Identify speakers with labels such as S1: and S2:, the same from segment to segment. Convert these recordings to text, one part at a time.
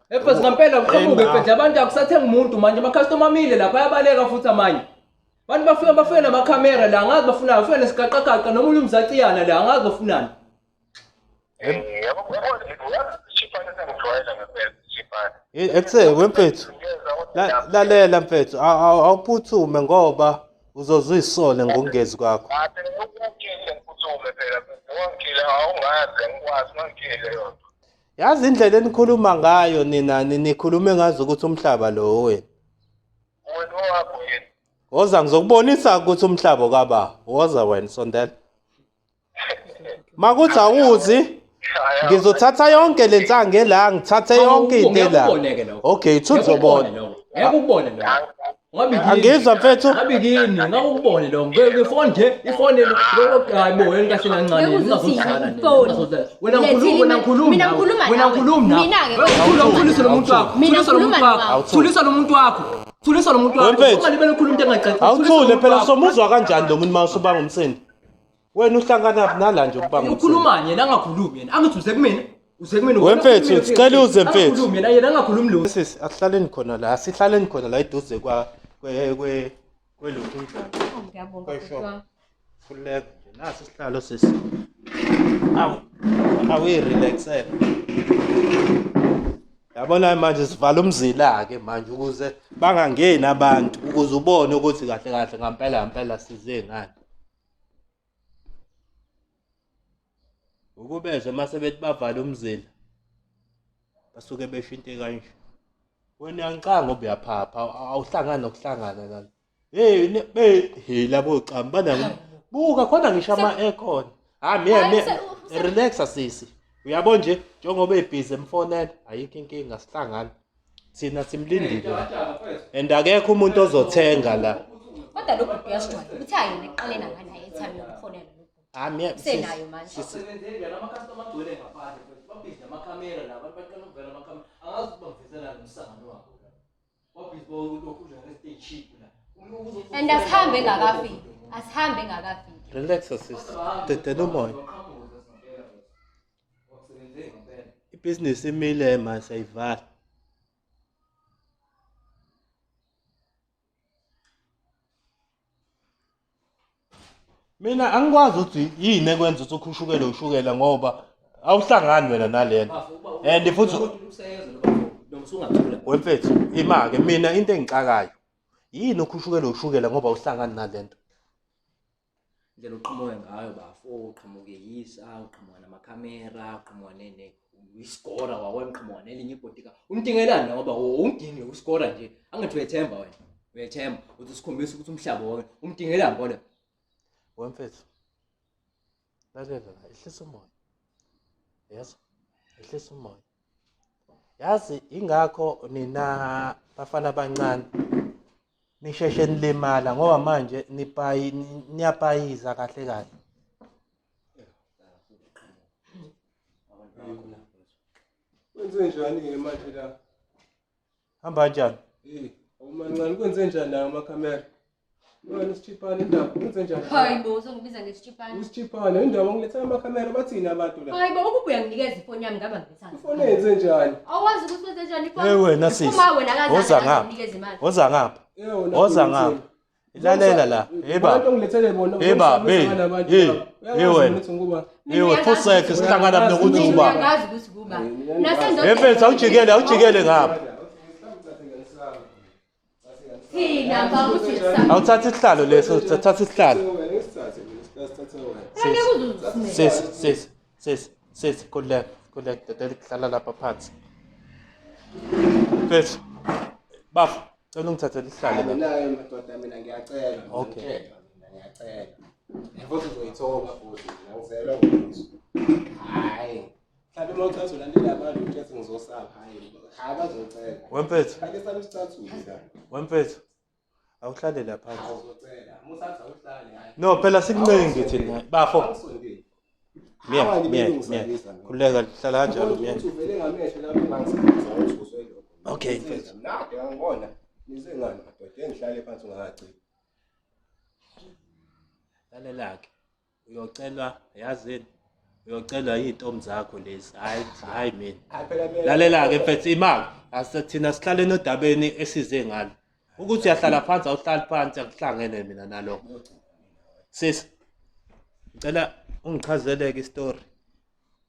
S1: Mfethu ngampela uqhamuke mfethu abantu akusathengi umuntu manje ama-customer amile lapha ayabaleka futhi amanye. Abantu bafika bafike namakhamera la angazi bafunani bafike nesigaqagaqa noma umzaciyana la angazi bafunani.
S2: Ekuse wemfethu. Lalela mfethu awuphuthume ngoba uzoze uyisole ngokungezi kwakho. Yazi indlela enikhuluma ngayo nina nikhulume ngazi ukuthi umhlaba lo wenu.
S3: Wena owakho yini?
S2: Woza ngizokubonisa ukuthi umhlaba okaba. Woza wena sondela. Makuthi awuzi ngizothatha yonke le nsangu la ngithathe yonke into la. Okay, thuthi uzobona.
S1: Ngeke ukubone lokho.
S2: Angizwa mfethu.
S1: Ngabe kini, ngake ukubone lokho. Ngifoni nje, ifoni hayi bo, yena kahle kancane, ngingazodlala. Wena ngikhuluma, wena ngikhuluma.
S4: Mina ngikhuluma
S1: Wena ngikhuluma.
S4: Mina-ke.
S1: Thula uthulise lo muntu wakho.
S4: Mina
S1: Thulisa lo muntu
S4: ngikhuluma
S1: wakho. Thulisa lo muntu wakho. Thulisa lo muntu wakho.
S2: Wemfethu.
S1: Ungalibele ukhuluma into engacacile.
S2: Awuthule phela somuzwa kanjani lo muntu mawusubanga umsindo? Wena uhlangana nala nje ukubanga umsindo.
S1: Ukhuluma yena angakhulumi yena. Angithi uze kumina. Uze kumina.
S2: Wemfethu, sicela uze mfethu.
S1: Angakhulumi yena, yena angakhulumi lutho.
S2: Sisi asihlaleni khona la, asihlaleni khona la eduze kwa kwe kwe kwelutho njani.
S4: Ngiyabonga
S2: Kwesho.
S4: bhuti wami.
S2: Khululeka nje nasi isihlalo sisi. Awu awuyi-relaxele. Yabona manje sivala umzila ke manje ukuze bangangeni abantu ukuze ubone ukuthi kahle kahle ngampela ngampela size ngani. Ukubezwa mase bethi bavala umzila basuke besho into ekanje. Wena uyangicanga ngoba uyaphapha awuhlangani nokuhlangana nalo. Hey ne be hey labo camba bana buka khona ngisho ama aircon. Ha miye miye relaxa sisi. Uyabo nje njengoba ebhizi emfonela ayikho inkinga sihlangana. Thina simlindile. And akekho umuntu ozothenga la.
S4: Kodwa lo bhuti uyasijwayela. Uthi ayena ekuqaleni akanayo airtime yokufonela lo bhuti.
S2: Ha miye
S4: Usenayo manje.
S1: Asebenzeli la ama-customer agcwele ngaphandle mfethu. Babhizi namakhamera la, abantu baqala ukuvela amakhamera. Angazi ukuthi bangivezela nomsangano wabo la. Babhizi lokhu nje la.
S4: And asihambe engakafiki. Asihambe engakafiki.
S2: Relaxa sisi. Dedela umoya. Ibhizinisi imile manje sayivala. Mina angikwazi ukuthi yini ekwenza ukuthi ukhushukele ushukela ngoba awuhlangani wena nalena. And futhi wemfethu ima-ke mina into engixakayo yini ukhushukele ushukela ngoba awuhlangani nalento.
S1: Indlela oqhamuke ngayo bafo, uqhamuke yisa, uqhamuka namakhamera, uqhamuka nene isigora wakwena uqhamuka nelinye ibhodika. Umdingelani ngoba umdingi usigora nje. Angithi uyethemba wena. Uyethemba uthi usikhombisa ukuthi umhlaba wonke umdingelani kodwa.
S2: Wemfethu lalela la ehlisa umoya. Yezwa ehlisa umoya. Yazi ingakho nina bafana abancane nisheshe nilimala ngoba manje nipayi niyapayiza kahle kahle.
S5: Kwenze njani-ke manje la?
S2: Hamba kanjani?
S5: Eh, awumancane kwenze njani la amakhamera? Wena usithiphane indaba kwenze njani?
S4: Hayi bo, uzongibiza ngesitshipane.
S5: Usithiphane indaba ngilethela amakhamera bathini abantu la?
S4: Hayi bo, ukuba uyanginikeza ifoni yami ngaba ngilethanga.
S5: Ifoni yenze njani?
S4: Awazi ukuthi wenze njani ifoni?
S2: Hey wena sisi.
S4: Uma wena
S2: Woza
S4: akazange
S2: ngapha.
S4: anginikeze imali.
S2: Woza ngapha.
S5: Eh, wena
S2: Woza
S5: uthini?
S2: ngapha. Lalela la. Hey baba.
S5: Abantu ongilethele bona.
S2: Hey baba, hey.
S5: nabantu
S2: Hey,
S5: laba.
S2: hey
S5: Uyazi
S2: wena.
S5: ukuthi ngubani.
S4: Mina
S2: Ewe
S4: uyangazi
S2: fuseke
S4: ukuthi-
S2: sihlangana mina ukuthi
S4: Mina
S2: uba.
S4: uyangazi ukuthi kuba. Nasendodeni.
S2: Hey mfethu awujikele awujikele ngapha.
S4: Thina ngicabanga ukuthi uyesaba.
S2: Awuthatha isihlalo leso, thatha isihlalo.
S5: Ngisithathe mina, sithathe wena.
S4: Ngeke uze uzisimele.
S2: Sisi, sisi, sisi, sisi, khululeka, khululeka, dedela kuhlala lapha phansi. Mfethu. Bafo, cela ungithathele isihlalo la.
S5: Mina-ke madoda mina ngiyacela.
S2: Okay.
S5: Ngiyacela, mina ngiyacela. Futhi uzoyithoba futhi mina ngizelwa ngizwe. Hhayi. Mhlawumbe uma uchaza ulandela abantu uthi ngizosaba hhayi. Hhayi bazocela.
S2: Wemfethu,
S5: Kake sami isicathulo la.
S2: wemfethu. Awuhlale la phansi.
S5: Awuzocela. Musathi awuhlale hhayi.
S2: No, phela sikuncengi thina. Bafo,
S5: Angisondeli.
S2: miya,
S5: Hawa,
S2: miya,
S5: ngibelungisa
S2: miya.
S5: lisa mina.
S2: Khululeka, hlala kanjalo miya.
S5: Ukuthi uvele ngamehlo lapho engangisebenza ngithuswe lokho.
S2: Okay, mfethu.
S5: Nade ngangibona. Nize ngani madoda engihlale phansi ungakagcini.
S2: Lalela ke. Uyocelwa yazini. Uyocela iy'ntombi zakho lezi. Hayi, hayi mina.
S5: Hayi phela mina.
S2: Lalela-ke mfethu imali. Asithina sihlale nodabeni esize ngalo. Ukuthi uyahlala phansi awuhlali phansi akuhlangene mina nalokho. Sis, ngicela ungichazeleke isitori.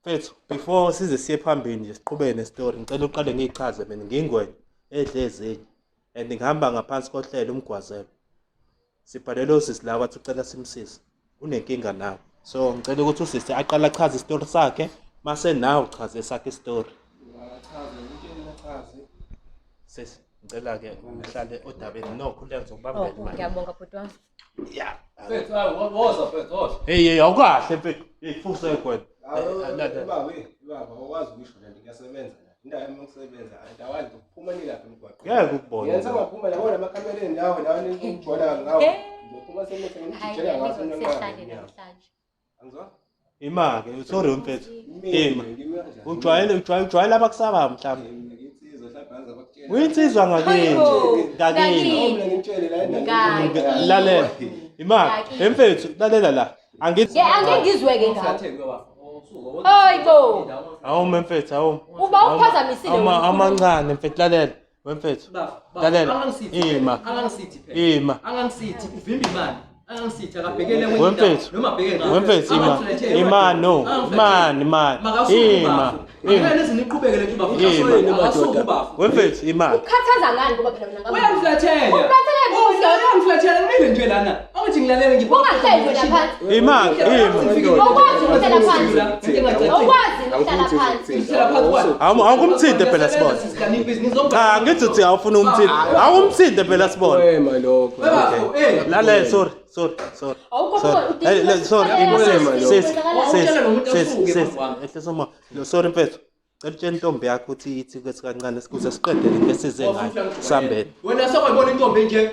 S2: Mfethu, before size siye phambili nje siqhubeke nestory, ngicela uqale ngiyichaze mina ngingwenya edle ezinye and ngihamba ngaphansi kohlelo umgwazelo. Sibhalele usisi la wathi ucela simsize. Unenkinga nawe. So ngicela ukuthi usisi aqale achaze isitori sakhe mase nawe uchaze esakhe isitori.
S5: Achaze, utsheni achaze.
S2: Sisi, ngicela ke uhlale odabeni no khuleka ngizokubambela
S4: Oh,
S2: imali.
S4: ngiyabonga bhuti wami.
S2: Yeah.
S1: Mfethu, hayi, woza mfethu, woza.
S2: Hey hey awukahle mfethu. Hey fusek wena.
S5: Baba, eh, baba, awukwazi ukusho lento ngiyasebenza la. Indawo yami yokusebenza, andawazi ukuphuma nilapha emgwaqweni.
S2: Ngeke ukubone.
S5: Ngiyenza ngaphuma yabona amakhamereni lawo lawo nikujola ngawo. Ngizophuma semethe
S4: Hayi,
S5: ngijela ngaso
S4: ngizosehlale namhlanje.
S5: Angizwa?
S2: Ima-ke, sorry mfethu. Ima.
S5: Ngimi kanjani?
S2: Ujwayele ujwayele ujwayele abakusabayo mhlawumbe.
S5: Mina ngiyinsizwa mhlawumbe angaze bakutshele.
S2: Uyinsizwa ngakini.
S4: Hayibo,
S2: Ngakini.
S4: ngakini.
S5: Mina ngimtshele la
S4: Ngakini.
S2: Lalela. Ima, emfethu lalela la. Angithi
S4: Ye angeke ngizweke ngawo.
S1: Uthathe ke bafo. Usuka.
S4: Hayibo.
S2: awume mfethu awume.
S4: Uba uphazamisile
S2: Ama
S4: wena.
S2: amancane mfethu lalela. Wemfethu. Lalela. Ima.
S1: Angangisithi phela.
S2: Ima.
S1: Angangisithi uvimba imali. Angangisithi akabhekele kwenye
S2: Wemfethu.
S1: indawo, noma abheke ngapha.
S2: Wemfethu ima.
S1: Angangiflethele.
S2: Ima no.
S1: Angangiflethele.
S2: Imani imani.
S1: Makasuke
S2: Ima.
S1: ubafo.
S2: Ima.
S1: Angeke nize niqhubeke le nto ubafo.
S2: Ima.
S1: Akasuke ubafo.
S2: Wemfethu ima.
S4: Ukhathaza ngani ngoba phela mina ngabe.
S1: Uyangiflathela.
S4: Uflathela
S1: Uyangiflathela, uyangiflathela ngimile nje lana. Angithi ngilalele ngipho.
S4: Ungahleli wena phansi.
S2: Ima. Ima.
S4: Awukwazi ukuhlala phansi. Awukwazi ukuhlala phansi.
S2: Awukumthinte phela sibone. Cha angithi uthi awufuna umthinte. Awumthinte phela sibone.
S5: Wema lokho.
S2: Lalela sorry sorry sorry.
S4: Awukho
S2: Sorry.
S4: udinga
S2: Hey, sorry, ima
S5: Wema
S2: sis sis
S4: lokho.
S2: sis
S1: Awutshela nomuntu
S2: sis
S1: asuke
S2: sis.
S1: phambi kwami.
S2: Ehlisa umoya. Lo sorry mfethu. Cela utshele intombi yakho ukuthi ithi kwethi kancane sikuze siqede lento esize ngayo. Sambeni.
S1: Wena sokayibona intombi nje.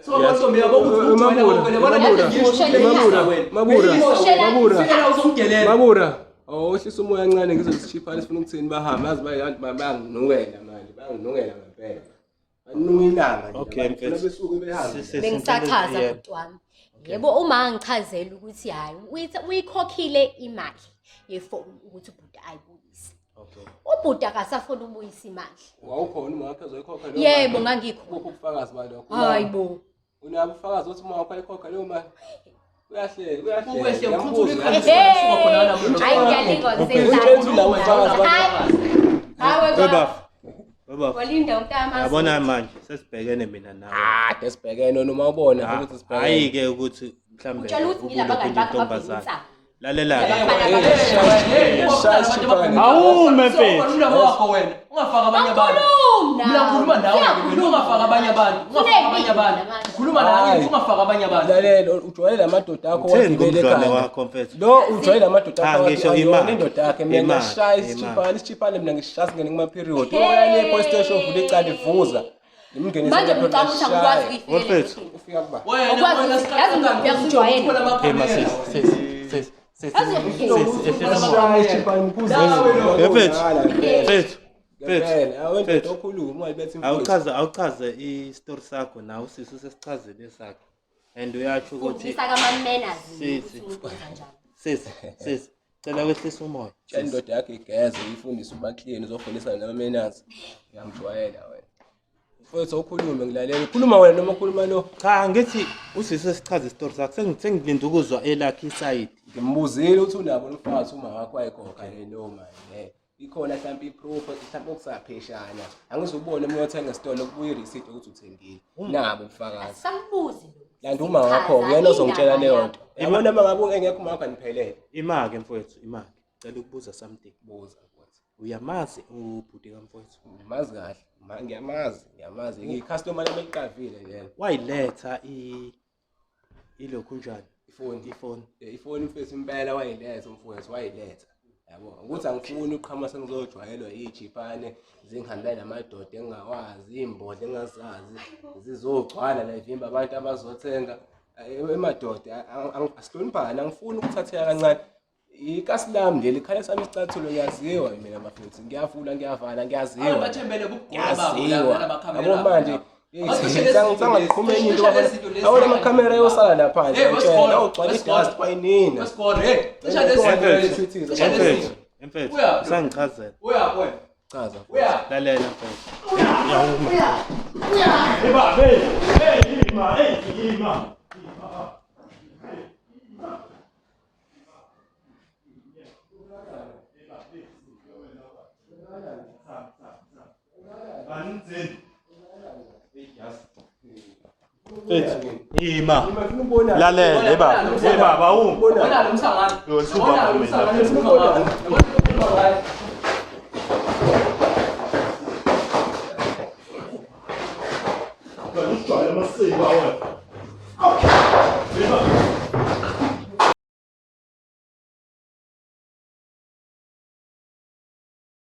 S1: Sokayibona intombi yabo ukuthi ujwayele konke le bona
S5: Mabura,
S1: wena.
S5: Mabura, Mabura.
S1: Fika uzongidelela.
S5: Mabura, awohlisa umoya kancane ngizosishiphana sifuna ukuthini bahambe azi bayantu bayanginukela manje, bayanginukela ngempela. Banuka ilanga nje.
S2: Okay,
S5: abantu,
S2: mfethu.
S5: funa besuke behambe.
S2: Sis, sis,
S4: Bengisachaza
S2: yebo.
S4: bhuti wami. Yebo uma ngichazela ukuthi hayi uyikhokhile imali yefoni ukuthi ubhuti ayibuyise.
S2: Okay.
S4: Ubhuti akasafuni ukubuyisa imali.
S5: Wawukhona uma wakho ezoyikhokha leyo
S4: Yebo
S5: mali?
S4: ngangikhona.
S5: Buphi ubufakazi balokho?
S4: Hayibo.
S5: Unabo ubufakazi ukuthi uma wakho ayikhokha leyo mali? Uyahleka, uyahleka.
S1: Ukwehle uqhuthula
S5: Ngiyambuza.
S1: ikhanda suka khona la mlomo.
S4: Hayi ngiyalingwa
S5: Utshela ukuthi lawo mfakazi
S4: Hayi
S2: Webafo. Webafo.
S4: Walinda umntama.
S2: Yabona manje sesibhekene mina nawe.
S5: Kade sibhekene noma ubona ukuthi sibhekene.
S2: Hayi ke ukuthi mhlambe
S4: Utshela ukuthi ngilabangani bakho
S2: intombazana.
S4: ababhekisa.
S2: Lalela ke.
S1: Awume
S2: mfethu.
S1: Umlomo wakho wena. Ungafaka abanye abantu.
S4: Khuluma.
S1: Mina ngikhuluma nawe ke wena ungafaka abanye abantu. Ungafaka abanye abantu. Ukhuluma nawe ungafaka abanye abantu.
S5: Lalela ujwayele amadoda akho
S2: Utheni
S5: wagibele
S2: ngomdlwane
S5: ekhanda.
S2: wakho mfethu?
S5: Lo ujwayele amadoda
S2: Cha,
S5: akho
S2: ngisho
S5: wathi,
S2: imali.
S5: "Ayona indoda yakhe mina
S2: Imali,
S5: ngiyashaya
S2: imali.
S5: isijipane isijipane mina ngishaya singene kuma period. Uya le police station uvula icala ivuza. Ngimngenise
S4: Manje
S5: lapho
S4: ngicabanga ukuthi angikwazi
S5: ngiyashaya.
S4: ukuyifikela.
S2: Mfethu.
S5: Ufika kuba.
S1: Wena
S4: Awukwazi
S1: wena
S4: ukuthi- yazi uyakujwayela.
S2: Ema sis sis sis sis sis ehlisa umoya.
S5: Shaya isijipane mkhuze.
S2: Mfethu. Mfethu. Mfethu.
S5: Ngempela, awu indoda
S2: Mfethu.
S5: okhuluma ungayibetha imfuyo.
S2: Awuchaze awuchaze i-story sakho nawe usisi usesichazile sakhe. And uyasho ukuthi
S4: Fundisa kama-manners
S2: Sisi.
S4: ukuthi umuntu wenza njani.
S2: sis sis cela wehlisa umoya.
S5: Tshela indoda yakho igeze uyifundise uba clean uzofundisa nama-manners. Uyangijwayela wena. Mfowethu awukhulume ngilalela. Khuluma wena noma ukhuluma lo.
S2: Cha ngithi usisi esichaza isitori sakhe sengilinde ukuzwa elakhe isayidi.
S5: Ngimbuzile ukuthi unabo lomfazi uma wakho ayikhokha leyo mali le. Ikhona mhlawumbe i-proof mhlawumbe okusapheshana. Angizubona uma uyothenga esitolo kubuye i-receipt ukuthi uthengile. Nabo ubufakazi.
S4: Asisambuzi lo.
S5: Kanti uma wakho uyena ozongitshela leyo nto. Yabona uma ngabe engekho uma wakho aniphelele.
S2: Ima-ke mfowethu ima-ke. Cela ukubuza something.
S5: Buza mfowethu.
S2: Uyamazi ubhuti kamfowethu?
S5: Ngimazi kahle. Ngiyamazi, ngiyamazi. Ngiyi-customer lami eliqavile lelo.
S2: Wayiletha ilokhu njani?
S5: Ifoni.
S2: Ifoni.
S5: Ifoni mfethu impela wayiletha umfowethu wayiletha. Yabo, ukuthi angifuni uqhama sengizojwayelwa iy'jipane zingihambe namadoda engingawazi, iy'mbodla engingazazi, zizogcwala la ivimba abantu abazothenga. Emadoda asihloniphane, angifuni ukuthatheka kancane. Ikasi lami leli, ikhala sami isicathulo ngiyaziwa mina bafethu, ngiyavula ngiyavala ngiyaziwa.
S1: Abantu bathembele kubugqoka babo
S5: Ngiyaziwa.
S1: la
S5: Yabo
S1: makhamera.
S5: manje Sangayiqhuma enye into bafana. Yabona amakhamera ayosala la phandle.
S1: Hey,
S5: Ngitshela awugcwala
S1: wesikole.
S5: idust kwayinina.
S1: Wesikole, hey, cisha lezi zinto lezi. Cisha lezi
S2: Mfethu,
S1: zinto.
S2: mfethu,
S1: Uya.
S2: usangichazela.
S1: Uya wena.
S5: Chaza.
S1: Uya.
S2: Lalela mfethu. Mfethu, ima. Lalela, hey baba. Hey baba, uma.
S1: Yabona lo msangano.
S2: Yo, suka
S1: Yabona lo
S2: mina.
S1: msangano esikhuluma ngawo. Yabona lo msangano ngawo.
S2: Ujwayele amasiko wena.